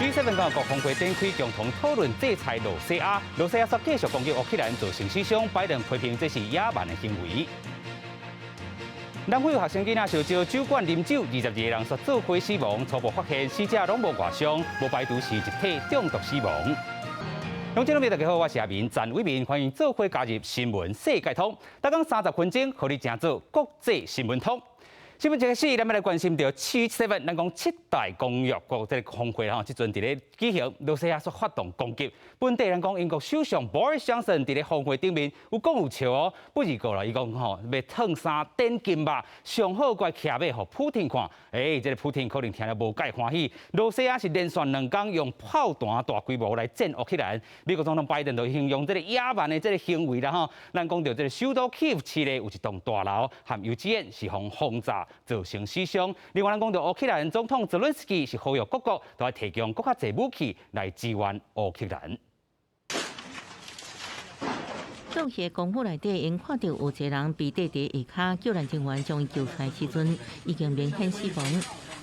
G7 工業國峰會展開共同討論制裁羅西亞，羅西亞煞繼續攻擊烏克蘭，造成死傷。拜登批評這是野蠻的行為。南非有學生囡仔受招酒館啉酒，22個人煞做伙死亡，初步發現死者攏無外傷，無排除是集體中毒死亡。觀眾朋友大家好，我是阿明陳偉民，歡迎做伙加入新聞世界通，逐工30分鐘，予你成做國際新聞通。新聞一開始，咱欲來關心著 G7，咱講七大工業國這個峰會吼，這陣佇咧舉行，羅西亞煞發動攻擊。本地人講，英國首相 Boris Johnson 佇咧峰會頂面有講有笑哦，不二過啦，伊講吼欲燙衫典金肉，上好閣騎馬予普丁看。欸，這個普丁可能聽了無蓋歡喜。羅西亞是連續兩工用炮彈大規模來戰烏克蘭。美國總統拜登就形容這個野蠻的這個行為啦吼。咱講著這個首都基輔市內有一棟大樓含幼稚園是予轟炸，造成死傷。另外，咱講著烏克蘭總統澤倫斯基是呼籲各國都愛提供閣較濟武器來支援烏克蘭。做戲公府內底，𪜶看著有一個人被綴佇下跤，救援人員將伊救出來時陣，已經明顯死亡。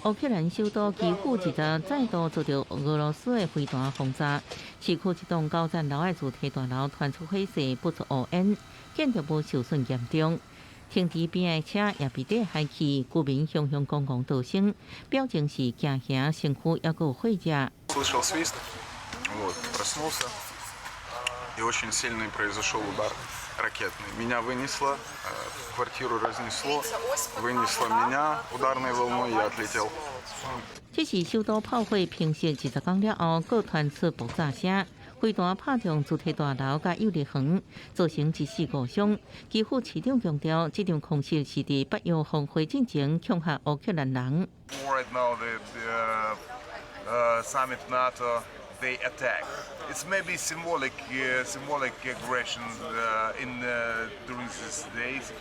烏克蘭首都基輔二十再度遭著俄羅斯的飛彈轟炸，市區一棟高層樓的主體大樓傳出火勢，噴出烏煙，建築物受損嚴重。停佇邊的車也被綴海去，居民雄雄公共逃生，表情是驚嚇，身軀猶閣有火熱。 Слышал свист, вот, проснулся, и очень сильный произошел удар ракетный. Меня вынесло, квартиру разнесло, вынесло меня ударной волной, я отлетел. 這是首都炮火平息20工了後，閣傳出爆炸聲，飛彈拍中主體大樓佮幼兒園，造成一死五傷。基輔市長強調，這場空襲是佇北約峰會進前恐嚇烏克蘭人。 Right now, the summit NATO, they attack. It's maybe symbolic aggression in during these days.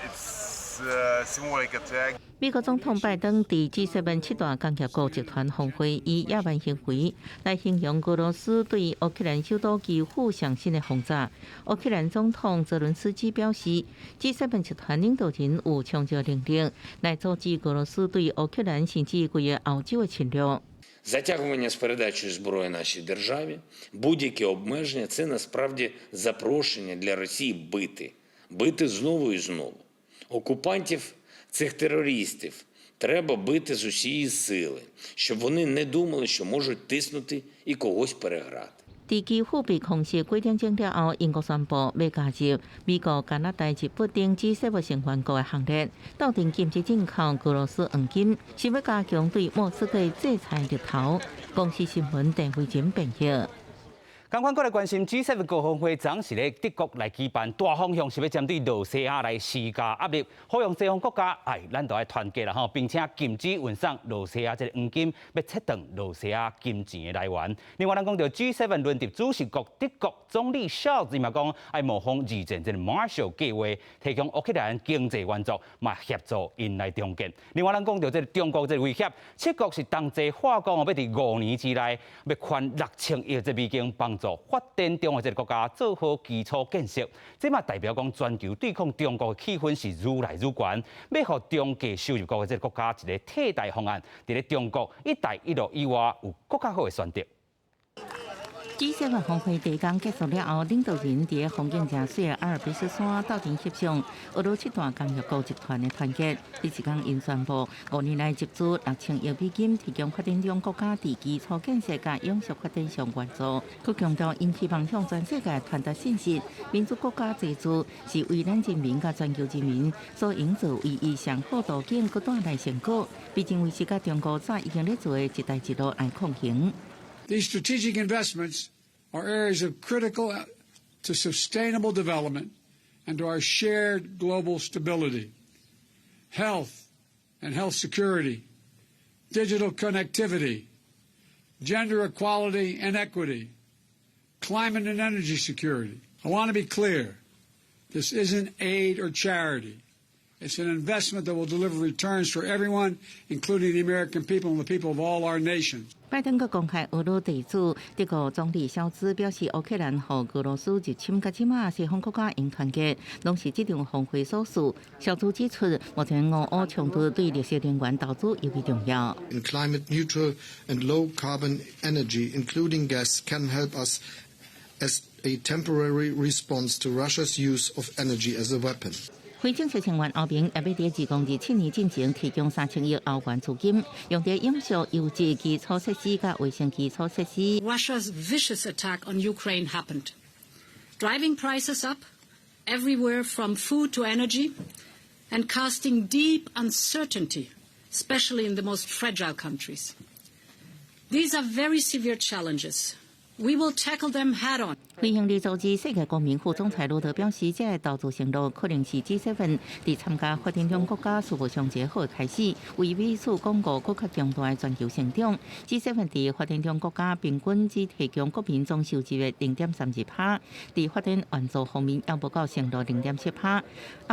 It's symbolic attack. 美國總統拜登佇 G7 七大工業國集團峰會以野蠻行為來形容俄羅斯對烏克蘭首都基輔上新的轟炸。烏克蘭總統澤倫斯基表示，G7 集團領導人有充足能力來阻止俄羅斯對烏克蘭甚至規个歐洲的侵略。 Затягування з передачею зброї нашій державі, будь-які обмеження – це насправді запрошення для Росії бити, бити знову і знову. Окупантів, цих терористів, треба бити з усієї сили, щоб вони не думали, що можуть тиснути і когось переграти. 佇基輔被空襲幾點鐘了後，英國宣布欲加入美國、加拿大、日本等 G7 成員國的行列，鬥陣禁止進口俄羅斯黃金，是欲加強對莫斯科制裁力頭。公視新聞鄧慧珍編譯。仝款閣來關心 G7 高峰會，昨是咧德國來舉辦，大方向是欲針對羅西亞來施加壓力，呼籲西方國家，哎，咱都愛團結啦吼，並且禁止運送羅西亞這個黃金，欲切斷羅西亞金錢的來源。另外，咱講著 G7 輪值主席國德國總理蕭茲嘛講，愛模仿二戰這個馬紹計劃，提供烏克蘭經濟援助，嘛協助𪜶來重建。另外，咱講著這個中國這個威脅，七國是同齊喊講，欲佇5年之內欲捐6000億這美金幫助發展中的這個國家做好基礎建設，這嘛代表講全球對抗中國的氣氛是愈來愈懸，欲予中低收入國的這個國家一個替代方案，佇咧中國一帶一路以外有閣較好的選擇。 G7 峰會第一工結束了後，領導人佇風景誠媠的阿爾卑斯山鬥陣翕相，俄羅七大工業國集團的團結。彼一工𪜶宣布，5年內集資6000億美金，提供發展中國家佇基礎建設佮永續發展上援助。閣強調，𪜶希望向全世界傳達信息：民主國家濟助是為咱人民佮全球人民所營造唯一上好途徑，閣帶來成果。被認為是佮中國早已經咧做的一帶一路來抗衡。 These strategic investments are areas of critical to sustainable development and to our shared global stability. Health and health security, digital connectivity, gender equality and equity, climate and energy security. I want to be clear. This isn't aid or charity. It's an investment that will deliver returns for everyone, including the American people and the people of all our nations. 拜登閣公開俄羅地主，德國總理蕭茲表示，烏克蘭予俄羅斯入侵到這馬，西方國家應團結，攏是這場峰會所需。蕭茲指出，目前俄烏衝突對綠色能源投資尤為重要。 In climate neutral and low carbon energy, including gas, can help us as a temporary response to Russia's use of energy as a weapon. 非正式成員歐盟也欲佇2027年進前提供3000億歐元資金，用佇永續優質基礎設施佮衛生基礎設施。 Russia's vicious attack on Ukraine happened, driving prices up everywhere from food to energy, and casting deep uncertainty, especially in the most fragile countries. These are very severe challenges. We will tackle them head on. 非營利組織世界公民副總裁羅德表示，這个投資承諾可能是 G7 佇參加發展中國家事務上一個好的開始，為彼此鞏固閣較強大的全球成長。G7 佇發展中國家平均只提供國民總收入的0.32%，佇發展援助方面也無夠承諾0.7%。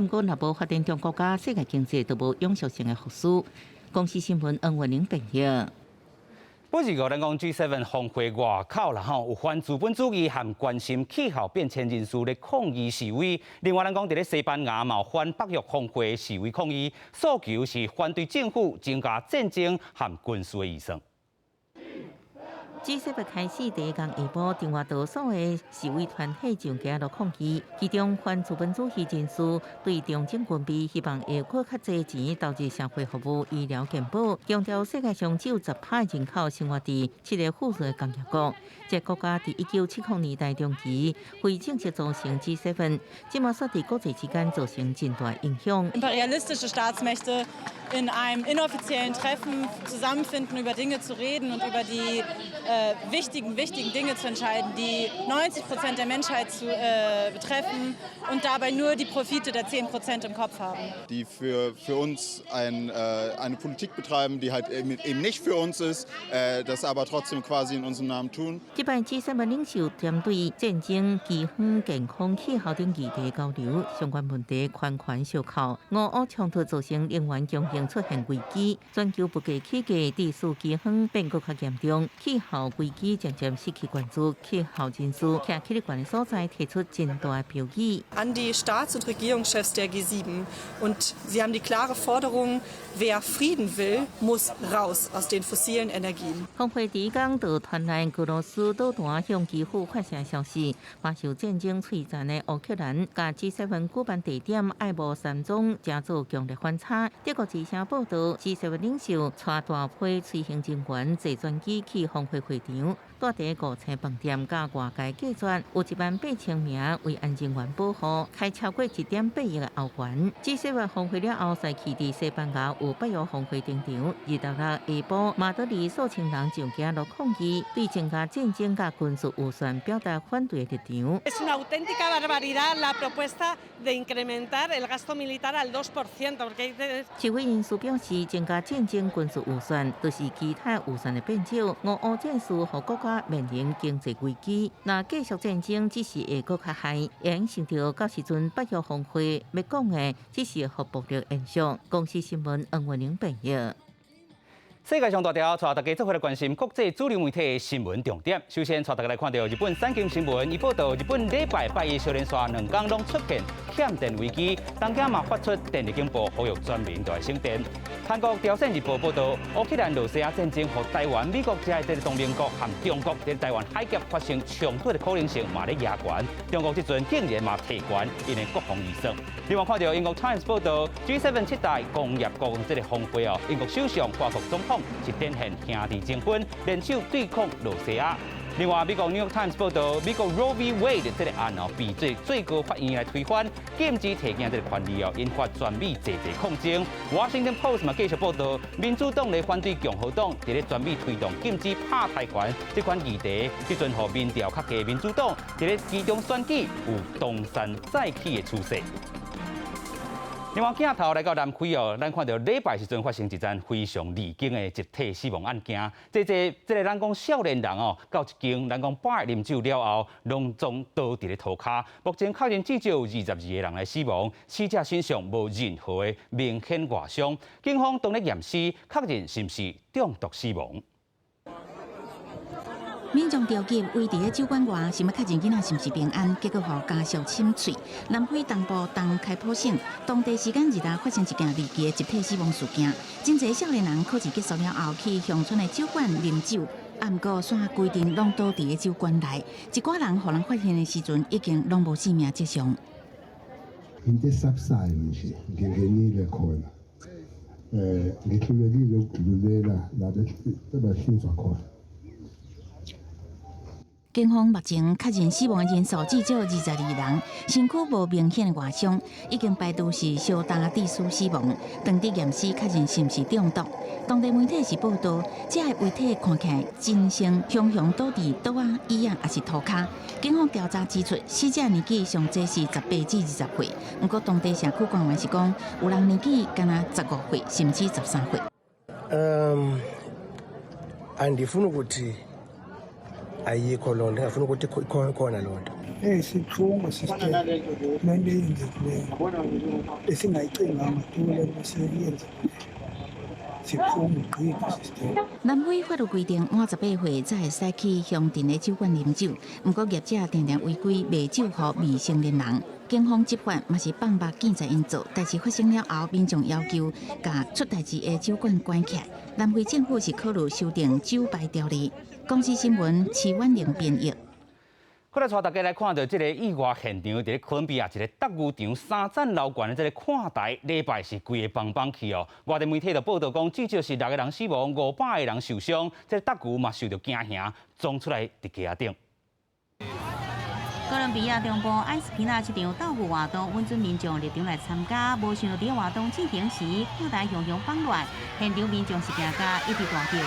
毋過，若無發展中國家，世界經濟就無永續性的復甦。公視新聞黃文玲編譯。本是咱講 G7 峰會外口啦吼，有反資本主義和關心氣候變遷人士咧抗議示威。另外，咱講佇咧西班牙嘛有反北約峰會示威抗議，訴求是反對政府增加戰爭和軍事的預算。 G7 開始第一工下晡，中外多數的示威團體上街路抗議，其中反資本主義人士對重整軍備，希望會閣較濟錢投入社會服務、醫療健保，強調世界上只有10%人口生活佇七个富庶的工業國。這個國家佇1970年代中期非正式組成 G7，這馬煞佇國際之間造成真大影響。 Imperialistische Staatsmächte in einem inoffiziellen Treffen zusammenfinden, über Dinge zu reden und über die wichtigen, wichtigen Dinge zu entscheiden, die 90% der Menschheit zu betreffen und dabei nur die Profite der 10% im Kopf haben. Die für uns eine Politik betreiben, die halt eben nicht für uns ist, das aber trotzdem quasi in unserem Namen tun. 這擺 G7 領袖針對戰爭、饑荒、健康、氣候等議題交流，相關問題環環相扣。俄烏衝突造成能源供應出現危機，全球物價起價，致使饑荒變閣較嚴重，氣候危機漸漸失去關注。氣候人士徛起咧懸的所在，提出真大的標語。 An die Staats- und Regierungschefs der G7 und sie haben die klare Forderung: Wer Frieden will, muss raus aus den fossilen Energien. 峰會第一工就傳來俄羅斯導彈向基輔發射消息，飽受戰爭摧殘的烏克蘭，共 G7 舉辦地點愛無山莊，正做強烈反差。德國之聲報道，G7 領袖帶大批隨行人員坐專機去峰會會場，蹛佇五星飯店佮外界隔絕，有1萬8千名維安人員保護，開超過1.8億的歐元。G7 峰會了後，再去佇西班牙有北約峰會登場，26日下晡，馬德里數千人上街路抗議，對增加戰爭佮軍事預算表達反對的立場。 Es una auténtica barbaridad la propuesta de incrementar el gasto militar al 2%, porque 示威人士表示，增加戰爭軍事預算，就是其他預算的變少。俄烏戰事予國家面臨經濟危機，若繼續戰爭，只是會閣較害，影響著到時陣北約峰會欲講的，只是予暴力延續。公視新聞黃文玲編譯。世界上大條，帶大家做伙來關心國際主流媒體的新聞重點。首先，帶大家來看著日本產經新聞，伊報道日本禮拜拜一小連續兩工攏出現欠電危機，東京嘛發出電力警報，呼籲全民著愛省電。韓國朝鮮日報報道，烏克蘭、羅西亞戰爭予台灣、美國這个同盟國和中國佇台灣海峽發生衝突的可能性嘛咧加懸。中國這陣竟然嘛提懸𪜶的國防預算。另外看著英國 Times 報道，G7 七大工業國這个峰會哦，英國首相、法國總統是展現兄弟情分，聯手對抗羅西亞。另外，美國 New York Times 報道，美國 Roe v. Wade 這个案哦，被最最高法院來推翻，禁止提囝這个權利哦，引發全美濟濟抗爭。Washington Post 嘛繼續報道，民主黨咧反對共和黨佇咧全美推動禁止拍胎權這款議題，這陣予民調較低民主黨佇咧期中選舉有東山再起的趨勢。另外鏡頭來到南非哦，咱看到禮拜時陣發生一件非常離奇的集體死亡案件。這個咱講少年人哦，到一間咱講吧啉酒了後，攏總倒佇咧塗跤。目前確認至少有22個人來死亡，死者身上無任何的明顯外傷。警方當咧驗屍，確認是毋是中毒死亡。民眾著急圍佇咧酒館外，想欲確認囡仔是毋是平安，結果予家屬攕喙。南非東部東開普省當地時間2日發生一件離奇的集體死亡事件。真濟少年人考試結束了後，去鄉村的酒館啉酒，啊，毋過煞規陣攏倒佇咧酒館內，一寡人予人發現的時陣，已經攏無生命跡象。 Into esabisayo nje ngingenile khona ngihlulekile ukudlulela la behlinzwa khona。 警方目前確認死亡的人數至少22人，身軀無明顯的外傷，已經排除是燒焦致死死亡。當地驗屍確認是毋是中毒。當地媒體是報道，這个遺體看起來真像雄雄倒佇桌仔、椅仔，抑是塗跤。警方調查指出，死者年紀上濟是18至20歲，毋過當地社區官員是講，有人年紀敢若15歲，甚至13歲。 嗯，andifuni ukuthi ayikho loo nto, ndingafuni ukuthi ikhona loo nto. Sibuhlungu sister le nto eyenzekileyo, besingayicinganga tu le nto seyenzekileyo. sibuhlungu gqithi sister。南非法律規定，滿18歲才會使去鄉鎮的酒館啉酒，毋過業者定定違規賣酒予未成年人。警方執法嘛是放目見在𪜶做，代誌發生了後，民眾要求共出代誌的酒館關起來。南非政府是考慮修訂酒牌條例。公視新聞徐婉玲編譯。過來帶大家來看到這个意外現場，佇咧哥倫比亞一个鬥牛場三層樓懸的這个看台，禮拜是規个崩崩去哦。外地媒體就報道講，至少是六個人死亡，500個人受傷。這个鬥牛嘛受著驚嚇，衝出來佇街仔頂。哥倫比亞中部埃斯皮納這場鬥牛活動，允准民眾入場來參加。無想到佇活動進行時，看台雄雄崩亂，現場民眾是驚甲一直大叫。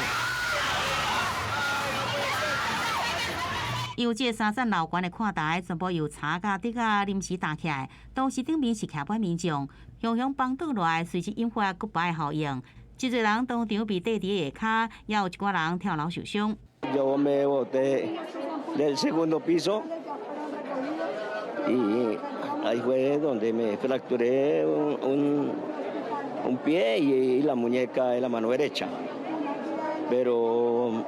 由這三層樓懸的看台，全部由柴佮竹仔臨時搭起來，當時頂面是徛滿民眾，雄雄崩倒落來，隨即引發骨牌效應。真濟人當場被綴佇下跤，也有一寡人跳樓受傷。 Yo me boté del segundo piso y ahí fue donde me fracturé un pie y la muñeca de la mano derecha. Pero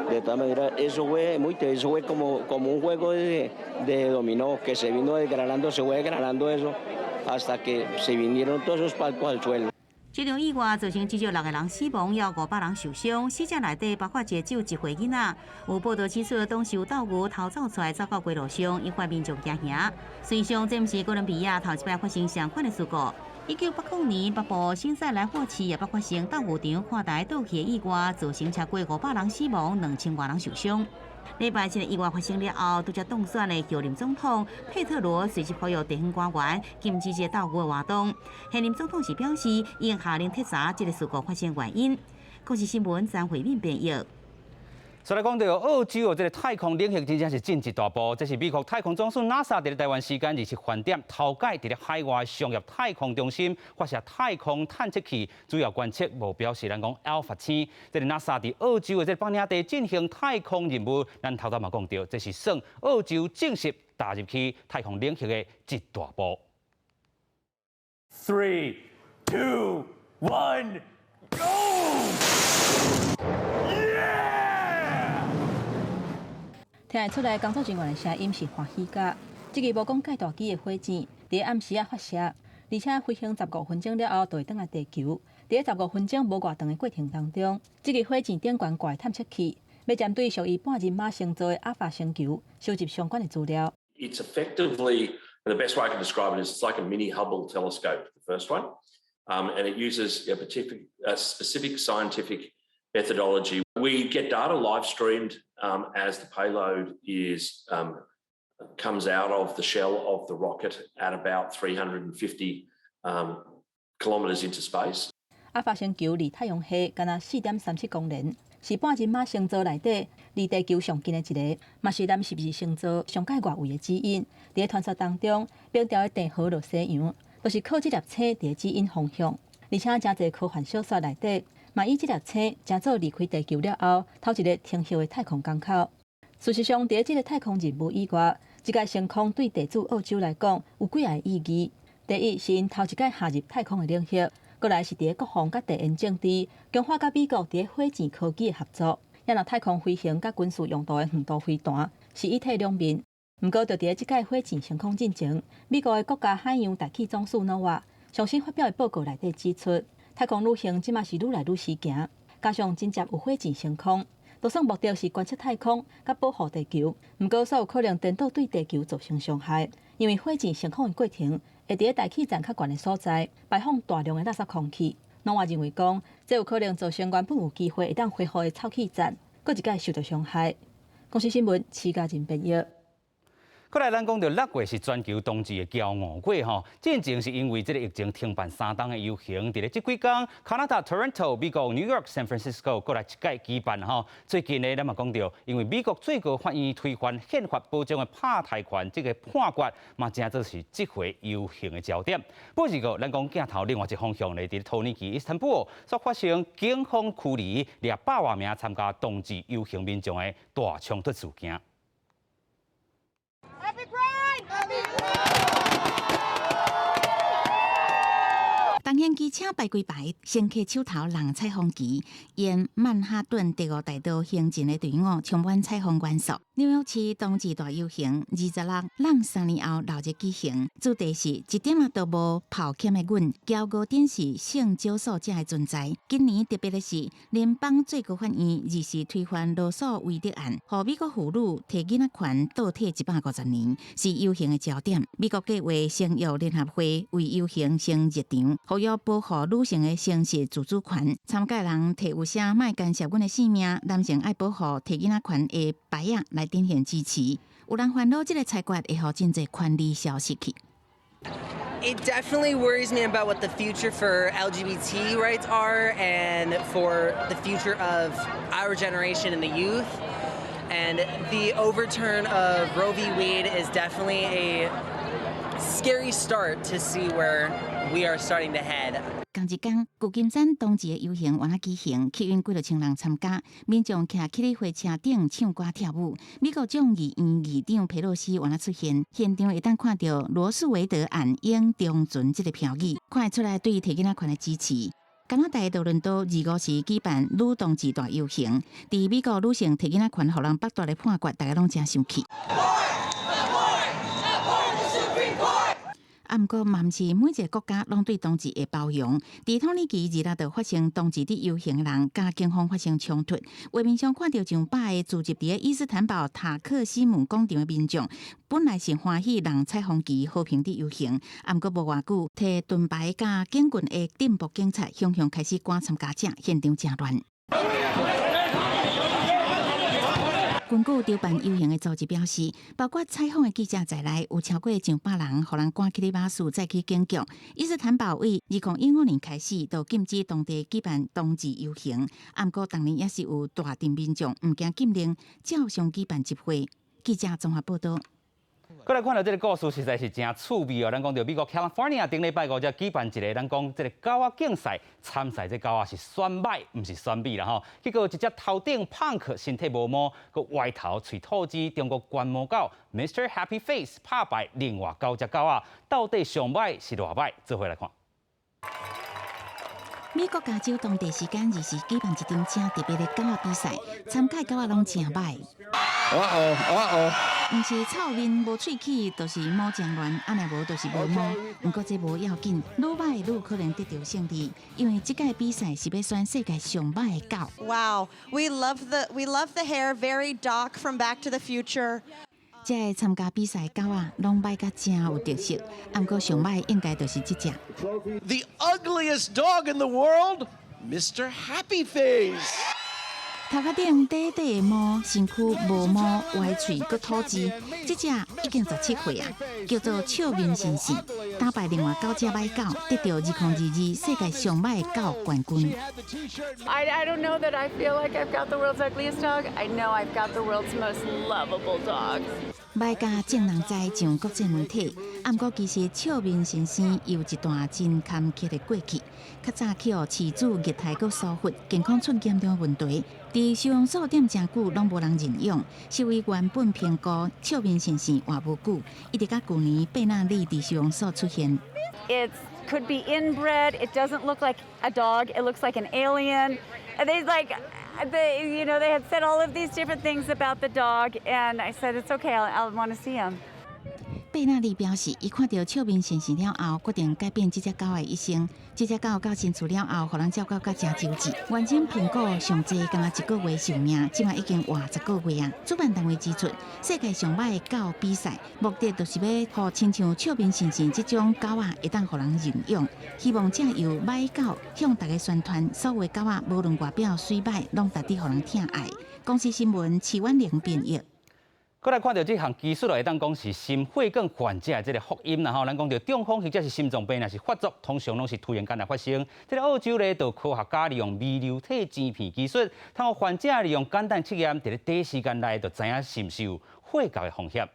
de todas maneras, eso fue como un juego de dominó que se vino desgranando, se fue desgranando eso hasta que se vinieron todos esos palcos al suelo. 這場意外造成至少六個人死亡，也有500人受傷。死者內底包括一個只有1歲囡仔。有報道指出，當時有鬥牛逃走出來，走到街路上，引發民眾驚嚇。事實上，這毋是哥倫比亞頭一擺發生相款的事故。1980年，北部新塞萊霍市也捌發生鬥牛場看台倒去的意外，造成超過500人死亡，2000外人受傷。禮拜這个意外發生了後，拄才當選的候任總統佩特羅隨即呼籲地方官員禁止這个鬥牛的活動。現任總統是表示，已經下令徹查這个事故發生原因。公視新聞張惠敏編譯。所來講到澳洲這个太空領域真正是進一大步。這是美國太空總署 NASA 佇咧台灣時間27晚點，頭擺佇咧海外商業太空中心發射太空探測器，主要觀測目標是咱講 Alpha 星。這个 NASA 佇澳洲的這個北領地進行太空任務，咱頭拄嘛講著，這是算澳洲正式踏入去太空領域的一大步。 Three, two, one, go! Yeah! 聽會出來，工作人員的聲音是歡喜甲。這支無講蓋大機的火箭，佇暗時仔發射，而且飛行15分鐘了後，就會轉來地球。佇15分鐘無偌長的過程當中，這支火箭頂懸掛的探測器，欲針對屬於半人馬星座的阿法星球，收集相關的資料。 It's effectively, the best way I can describe it is it's like a mini Hubble telescope, the first one, and it uses a specific scientific methodology. We get data live streamed as the payload comes out of the shell of the rocket at about 350 kilometres into space. 阿法星球離太陽系敢若4.37公里，是半人馬星座內底離地球上近的一个，嘛是南十字星座上蓋外圍的指引。佇咧傳說當中，冰雕的鄭和落西洋，就是靠這粒星佇指引方向。而且誠濟科幻小說內底，嘛以這粒星成做離開地球了後，頭一个停歇的太空港口。事實上，佇這个太空任務以外，這個升空對地主澳洲來講有幾項意義。第一是𪜶頭一擺下入太空的領域，過來是佇國防佮地緣政治強化佮美國佇火箭科技的合作。也若太空飛行佮軍事用途的遠途飛彈是一體兩面。毋過，就佇這擺火箭升空進前，美國的國家海洋大氣總署 NOAA 上新發表的報告內底指出，太空旅行這馬是愈來愈時行，加上緊接有火箭升空，就算目的是觀測太空佮保護地球，毋過煞有可能顛倒對地球造成傷害，因為火箭升空的過程會佇大氣層較懸的所在排放大量的垃圾空氣。NOAA 認為講，這有可能造成原本有機會會當恢復的臭氣層，閣一擺受著傷害。公視新聞，徐家仁編譯。過來，咱講著6月是全球同志的驕傲月吼，進前是因為這个疫情停辦3冬的遊行，佇咧這幾工，加拿大 Toronto、美國 New York、San Francisco 閣來一擺舉辦吼。最近呢，咱嘛講著，因為美國最高法院推翻憲法保障的拍胎權這个判決，嘛成做是這回遊行的焦點。不過，咱講鏡頭另外一方向咧，佇土耳其伊斯坦布爾所發生警方驅離200外名參加同志遊行民眾的大衝突事件。 Happy Pride! Happy Pride! 重型機車排規排，乘客手頭挵彩虹旗，沿曼哈頓第五大道行進的隊伍充滿彩虹元素。紐約市同志大遊行，2603年後鬧熱舉行，主題是一點仔都無抱歉的阮，驕傲展示性少數者的存在。今年特別的是，聯邦最高法院二時推翻羅訴韋德案，予美國婦女提囡仔權倒退150年，是遊行的焦點。美國計劃生育聯合會為遊行先入場，呼籲保護女性的生殖自主權。參加人提有寫莫干涉阮的性命，男性愛保護提囡仔權的牌仔來展現支持。有人煩惱這个裁決會予真濟權利消失去。 It definitely worries me about what the future for LGBT rights are and for the future of our generation and the youth. And the overturn of Roe v. Wade is definitely a scary start to see where we are starting to head. 仝一工，舊金山同志的遊行猶若舉行，吸引幾若千人參加。民眾徛起咧貨車頂唱歌跳舞。美國眾議院議長佩洛西猶若出現，現場會當看著羅訴韋德案永長存這个標語，看會出來對提囡仔權的支持。加拿大多倫多25時舉辦女同志大遊行，佇美國女性提囡仔權予人剝奪的判決，大家攏誠生氣。啊，毋過嘛毋是每一个國家攏對同志會包容。佇土耳其26就發生同志佇遊行的人佮警方發生衝突，畫面上看著上百个聚集佇伊斯坦堡塔克西姆廣場的民眾，本來是歡喜挵彩虹旗和平佇遊行，啊，毋過無偌久，提盾牌佮警棍的進步警察雄雄開始趕參加者，現場誠亂。根據籌辦遊行的組織表示，包括採訪的記者在內，有超過上百人，予人趕去咧馬術，載去警局。伊斯坦堡為2015年開始，就禁止當地舉辦同志遊行，啊，毋過當年也是有大陣民眾毋驚禁令，照常舉辦集會。記者綜合報導。過來看著這个故事，實在是誠趣味哦。咱講著美國 California 頂禮拜五才舉辦一个，咱講這个狗仔競賽，參賽這狗仔是選歹，毋是選美啦吼。結果一隻頭頂 punk 身體無毛，閣歪頭喙吐舌，中國觀摩狗 Mr. Happy Face 拍敗另外九隻狗仔，到底上歹是偌歹？做伙來看。美國加州當地時間二時舉辦一場誠特別的狗仔比賽，參加狗仔攏誠歹。哦哦哦哦！毋是臭面無喙齒，就是毛誠亂，啊若無就是無毛。毋過這無要緊，愈歹愈可能得著勝利，因為這屆比賽是欲選世界上歹的狗。 Wow, we love the hair, very Doc from Back to the Future. 這个參加比賽狗仔攏歹甲誠有特色，毋過上歹應該就是這隻。 The ugliest dog in the world, Mr. Happy Face. 頭殼頂短短的毛，身軀無毛，歪喙閣吐舌，這隻已經17歲啊，叫做笑面先生，打敗另外九隻䆀狗，得著2022世界上䆀的狗冠軍。 I don't know that I feel like I've got the world's ugliest dog. I know I've got the world's most lovable dog. 䆀甲眾人知上國際媒體，毋過其實笑面先生有一段真坎坷的過去。較早去予飼主虐待閣疏忽，健康出嚴重問題，佇收容所踮誠久攏無人認養，獸醫原本評估笑面先生活無久，一直到舊年貝納利佇收容所出現。 It could be inbred. It doesn't look like a dog. It looks like an alien. And they like, they, you know, they had said all of these different things about the dog, and I said, "It's okay. I'll want to see him." 貝納利表示，伊看著笑面先生了後，決定改變這隻狗的一生。這隻狗到新厝了後，予人照顧甲誠周至。原先評估上濟敢若一個月壽命，這馬已經活10個月啊！主辦單位指出，世界上䆀的狗比賽，目的就是欲予親像笑面先生這種狗仔會當予人認養。希望藉由䆀狗向大家宣傳，所有狗仔無論外表媠䆀，攏值得予人疼愛。公視新聞徐婉玲編譯。閣來看著這項技術會當講是心血管患者的這个福音啦吼。咱講著中風或者是心臟病，若是發作，通常攏是突然間來發生。這个澳洲咧，就科學家利用微流體晶片技術，通過患者利用簡單測驗，佇咧短時間內就知影是毋是有血膠的風險。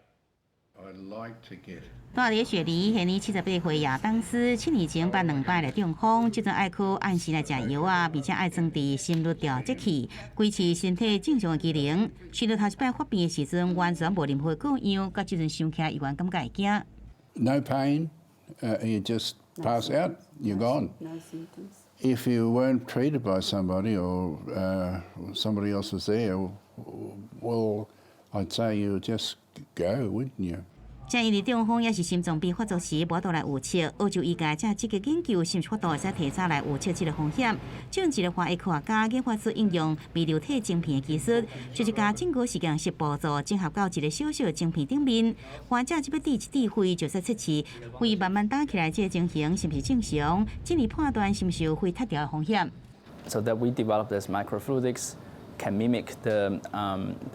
住佇雪梨，現年78歲亞當斯，7年前捌兩擺來中風，這陣愛靠按時來食藥仔，並且愛裝置心率調節器，維持身體正常的機能。隨著頭一擺發病的時陣，完全無任何過樣，到這陣想起來，猶原感覺會驚。 No pain, you just pass out, you're gone. No symptoms. If you weren't treated by somebody or somebody else was there, well, I'd say you would just go, wouldn't you? 正因為中風抑是心臟病發作時，無法度來預測。澳洲醫界正積極研究，是毋是法度會使提早來預測這个風險。這陣一个華裔科學家研發出應用微流體晶片的技術，就是將整個實驗室步驟整合到一个小小的晶片頂面。患者只欲滴一滴血，就使測試肺慢慢打起來這个情形是毋是正常，進而判斷是毋是有肺塌掉的風險。 So that we developed this microfluidics can mimic the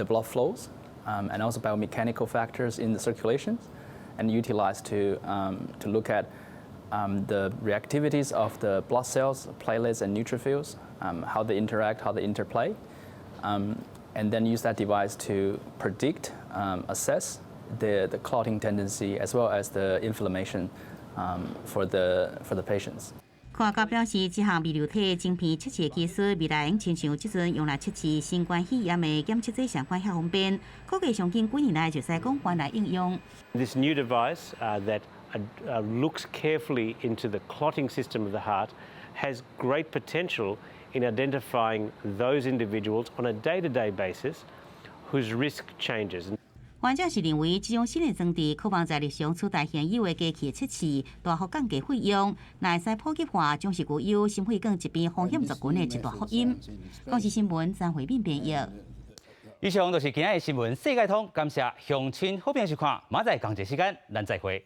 blood flows and also biomechanical factors in the circulation and utilize to look at the reactivities of the blood cells, platelets and neutrophils, how they interact, how they interplay, and then use that device to predict, assess the clotting tendency as well as the inflammation for the patients. 科學家表示，這項微流體晶片測試技術，未來會親像這陣用來測試新冠肺炎的檢測劑相款遐方便，估計上緊幾年內就使廣泛來應用。 This new device that looks carefully into the clotting system of the heart has great potential in identifying those individuals on a day-to-day basis whose risk changes. 患者是認為，這種新的裝置可望在日常取代現有的機器測試，大幅降低費用，若會使普及化，將是具有心血管疾病風險族群的一大福音。公視新聞張慧敏編譯。以上就是今仔的新聞世界通，感謝鄉親好朋友收看，明仔載仝一時間，咱再會。